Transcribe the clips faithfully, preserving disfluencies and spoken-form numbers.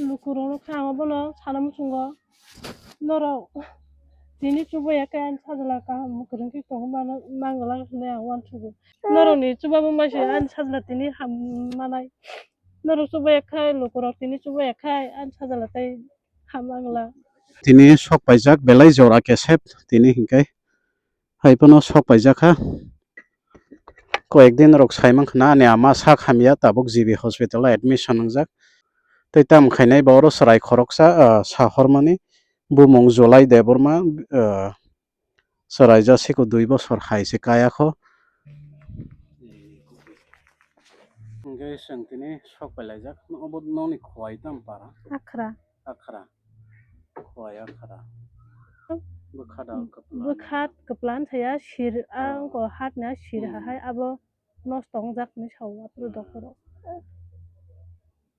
Lukurokno kha ang abono sana muchungo. Norok tini chubaiyakhe ani sajla kaham kwrwngkhe tongwi mano, mangwlak hinwi ang uansukgo. Norokni chubabu masa ani sajla tini ham manai. Norok chubaiyakhai, lukurok tini chubaiyakhai ani sajla tei ham mangwlak. Tini sok paijak belai jora kesep tini hinkhe. Hai phano sok paijak kha. Koyek din rok sai mankha na ani ama sak hamya, tabuk G B hospital o admission wngjak. Tei tamo khainai bo oro chwrai khoroksa, ah, sa hormani bumung July Debbarma, ah, chwrai ja siko dui bosor hai se kaya kho. Hwnkhe chwng tini sok pai laijak, obo nokni khowai tamo para? Akhra. Akhra. Khowai akhra. Bwkha da kwpla. Bwkha kwpla wngthaya, sir, ah, ang ko hat na sir, hmm, ha hai abo nosto wngjak hinwi sao aphuru, hmm, doctor rok.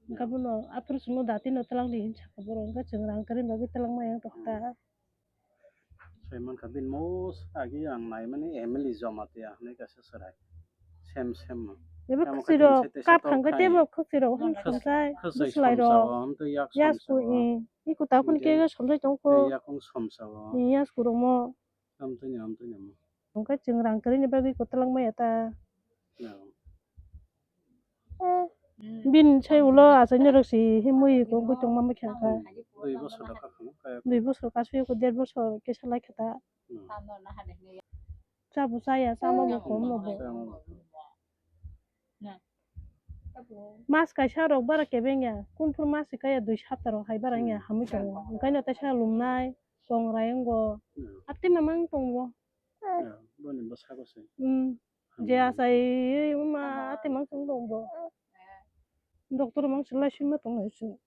Hwnkhe bono aphuru chwngno dati no twlang di hinwi sakha borok, hwnkhe chwng rang kwrwini bagwi twlang maya wng tongkha ta. Hmm. Sai mankha bini most agi ang naimani M L A Jamatia hinwi kaisa chwrai. Sem sem no. Ebo khwsui rok kap thangkhe tei bo khwsui rok hwn somsai. Khwsui bwslai rok somsao, hwn tei yak somsao. Yasku, eh, iko ta phun khe somsai tong kho. Tei yakung somsao. Eh, yasku rok mo. Amtwini, amtwini mo. Hwnkhe chwng rang kwrwini bagwi kwtwlang maya ta. Ya. Bini sai ulo achaini rok si himwi kok bui tongma mui kha kha. Dui bosor da kha kha, kaya. Dui bosor kasu yoko der bosor kesa lai kha ta. Hmm. Chabu chaya, chama bo kom no bo. Chama bo. Mas kaisa rok bara kebeng ya, kunphuru mas kaya dui sapta rok hai bara wngya, hmm, hamwi tongo. Onkhaino teisa lumnai, tongrai wngo. Hmm. Atwi mamang tongo. Ya, boni bwsako se. Hmm. Je achai ma ati mang chwng dong bo. Doctor mang chwng lai sima tong lai chwng.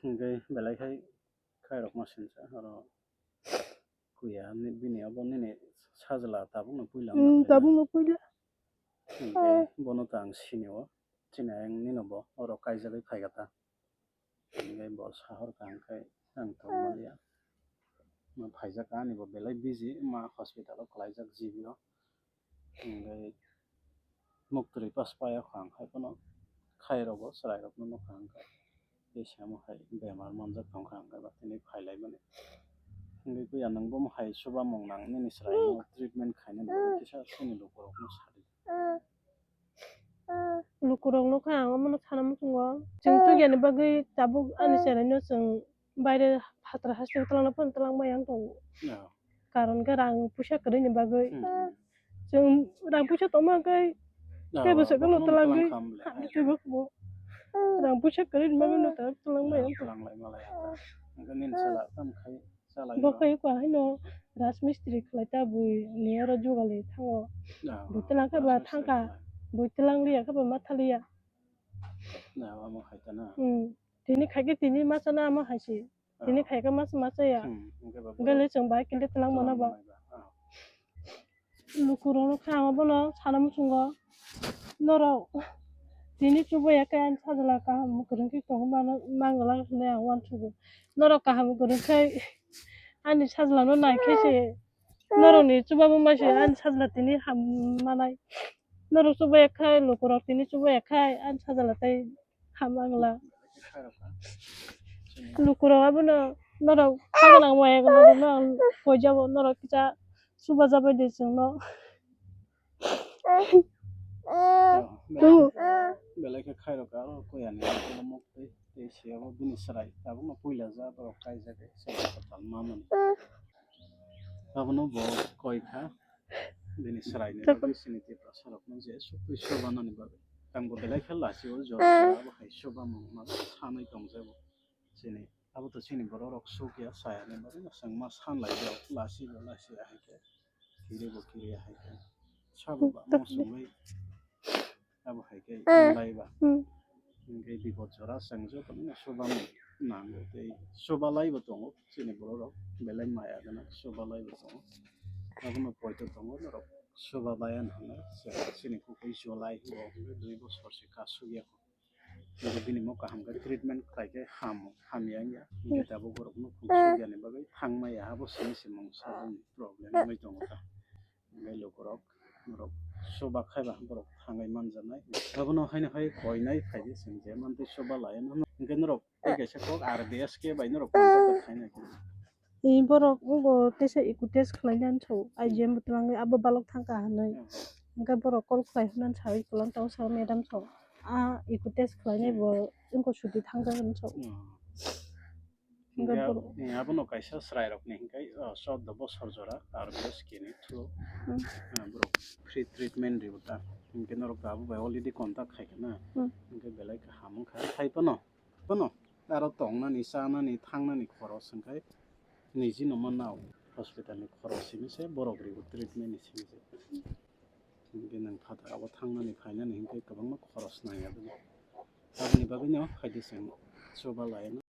Hwnkhe belai khai khairok ma sinsa oro kuya bini abo nini sajla tabukno puila. Hmm, tabukno puila. Hwnkhe bono to ang sinio, chini ayang nino bo oro kaijagwi phaikha ta. Hwnkhe bo sahor kaham khe ang tongmani ya. Ma phaijak ani bo belai busy, ma hospital o kwlaijak G B o. Hwnkhe muktwi pas paya kho ang hai phano khairok bo chwrairok no nukha ang khe. Tei samo hai bemar manjak tongkha ang khe ba tini phailaimani. Hwnkhe kuya nwng bo hai chubamung nang nini chwraino treatment khainani bagwi kisa chini lukurokno sadi. Lukurok nukha ang omono sana muchungo. Chwng chukyani bagwi tabuk ani chwraino chwng baire phataro haste twlangna phano twlang maya wng tongo. Ya. Karon khe rang puisa kwrwini bagwi. Hmm. Chwng rang puisa tongma hwnkhe teibo swkangno twlangwi hamya teibo khubo. Rang puisa kwrwini bagwi no twlang maya wng tongo. Twlanglai malai. Hwnkhe nini sala tamo khai. Bo khe eko haino rajmistri khlai ta bui ni oro jugali thango. Bui twlang khe ba thangkha, bui twlang liya khe ba ma thaliya. Tini khaikhe tini ma chana amo hai se. Tini khaikhe ma chama chaya. Belai chwng bai kile twlang mano ba. Lukurokno kha ang bono sana muchungo, norok tini chubaiya khe ani sajla kaham kwrwng khe tongwi mano, mangwlak hinwi ang uansukgo. Norok kaham kwrwng khe ani sajlano nai khe se norokni chubabu mai se ani sajla tini ham manai. Norok chubaiya khe lukurok tini chubaiya khe ani sajla tei Hamangla. Lukurok abono norok khaganang maya gwnang no ang koijabo norok kisa subajabai de chwngno. Belai khe khairok aro koyani mok tei tei siyabo bini chwrai tabukno puila ja borok kaijak se mamani. Abono bo koi kha. Bini chwraini bagwi chini Tiprasarokno je sukwi sobanani bagwi. Tangbo belai khe lachio jora abo hai sobamung ma sanai tongjago. Chini abo to chini bororok sukya sayani bagwi chwng ma sanlai jao lachibo lachi ahai khe kiribo kiri ahai khe sabo ba mo songwi. Abo hai khe laiba. Hwnkhe bipot jora chwng jotono no soba nango tei soba laibo tongo chini bororok belai maya gwnang soba laibo tongo. Abono poito tongo norok soba laiya hwnwi chini kuphai July o hwnwi dui bosor se kasugya. Hwnkhe bini mo kaham khe treatment khlai khe hamo hamya wngya hwnkhe tabuk borokno phung sugyani bagwi thangmaya abo simi se mungsa problem wngwi tongo ta. Hwnkhe lukurok norok Chuba khaiba borok thangwi manjaknai. Abono haino hai koinai phaidi chwng je mantwi chuba laiya no. Hwnkhe norok tei kaisa kok R B S K bai norok contact khainai. Ee, borok wngbo teisa eco test khlainani so, I G M bo twlangwi abo balok thangkha hinwi. Hmm. Hwnkhe borok call khlai hwnani sawi kwlwng tongo sa madam so. A eco test khlainai bo wngkha suti thangjak hinwi so. Hmm. Hwnkhe Hwnkhe borok, eh, abono kaisa chwrairokni hwnkhe, oh, chordo bosor jora R B S K ni through, Hmm. eh, borok free treatment ribo ta. Hwnkhe norok abo bai already contact khai kha na. Hmm. Hwnkhe belai kaham wngkha. Hai phano, phano aro tongnani, chanani, thangnani khoros hwnkhe niji no manao. Hospital ni khoros simi se borok ribo treatment ni simi se. Hwnkhe nwng phataro abo thangnani phainani hwnkhe kwbangma khoros nang ya bini. Aboni bagwino phaidi chwng chuba laiya no.